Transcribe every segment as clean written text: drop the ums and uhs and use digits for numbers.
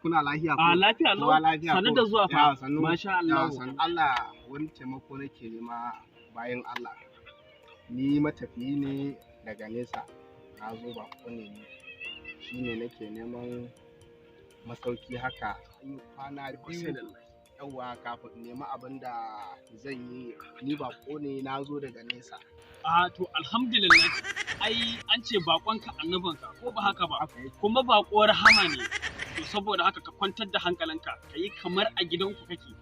Kuna lafiya ko? A lafiya lau. Kowa lafiya Sannu ko? da zuwa fa. Ya, sannu. Masha Ya, Allah. sannu. Allah, wani taimako nake nema bayan Allah. Ni matafiyi ne daga nesa. Na zo baƙo ne ni. Shine nake neman masauki haka. An yi kwana 2 yawwa kafin in nemi abin da zan yi. Ni baƙo ne, na zo daga nesa. A to alhamdulillah. Ai an ce baƙonka annabinka, ko ba haka ba? Haka yake. Kuma baƙo rahama ne. To saboda haka ka kwantar da hankalinka, ka yi kamar a gidanku kake.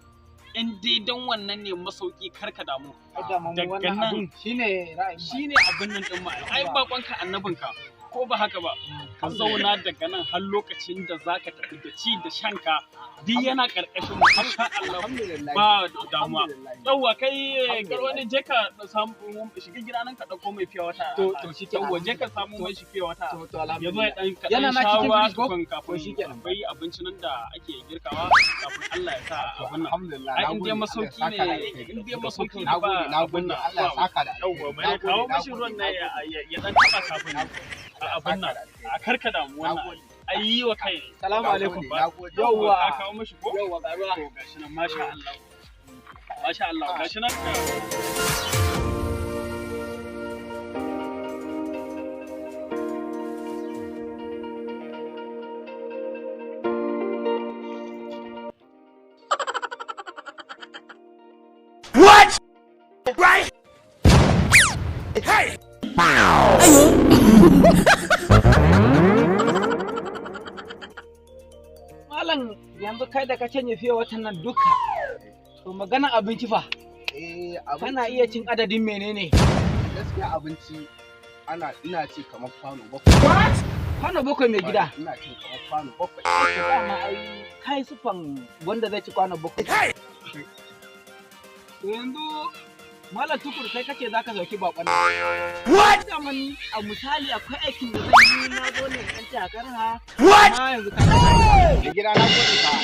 In dai dan wannan ne masauki, kar ka damu. Daga nan shine ra'ayin. Shine abin nan din ma. Ai baƙonka annabinka, ko ba haka ba? Ka zauna daga nan har lokacin da zaka tafi, da ci da shanka duk yana ƙarƙashin mu, masha Allah. Alhamdulillah. Ba damuwa. Alhamdulillah. Yawwa kai garwani, je ka samu, shiga gida nan ka ɗauko mai fiye wata. To shikenan. Yawwa, je ka samu mai shi fiye wata. To Ya zo ya alhamdulillah. ɗan ka Yana ɗan na sha cikin ruwa fridge ko? tukun kafin To shikenan. akwai abinci nan da ake girkawa kafin Allah ya sa abin nan. Alhamdulillah. Ai Na in dai gode. Allah ya masauki saka da ne, alheri. in dai masauki ne Na ba gode, na abin gode. nan. Allah ya saka da alheri. Yawwa, mai Na gode, kawo na mashi gode, ruwan na nan gode. ya ɗan taɓa kafin abin nan. A karka damu Na wannan. gode. Ai yi wa kai. Salamu Na alaikum. gode, na gode. Yawwa. Ka kawo mashi ko? Yawwa, ga ruwa. To gashi nan, masha Allah. Masha Allah, gashi nan. Malam, yanzu kai da ka canye fiye watan nan duka. To magana abinci fa, Eh, kana abinci- iya cin adadin menene? Gaskiya abinci ana ina ci kamar kwano 7. Kwano 7, mai gida. Ina cin kamar kwano 7. To dama ai kai sufan wanda zai ci kwano 7. To yanzu Malam Tukur, kai kace zaka sauki bakon nan. What? Dama ni a misali akwai aikin da zan yi, na zo ne in ci a karha. What? Amma yanzu ka Mai gida, na gode fa.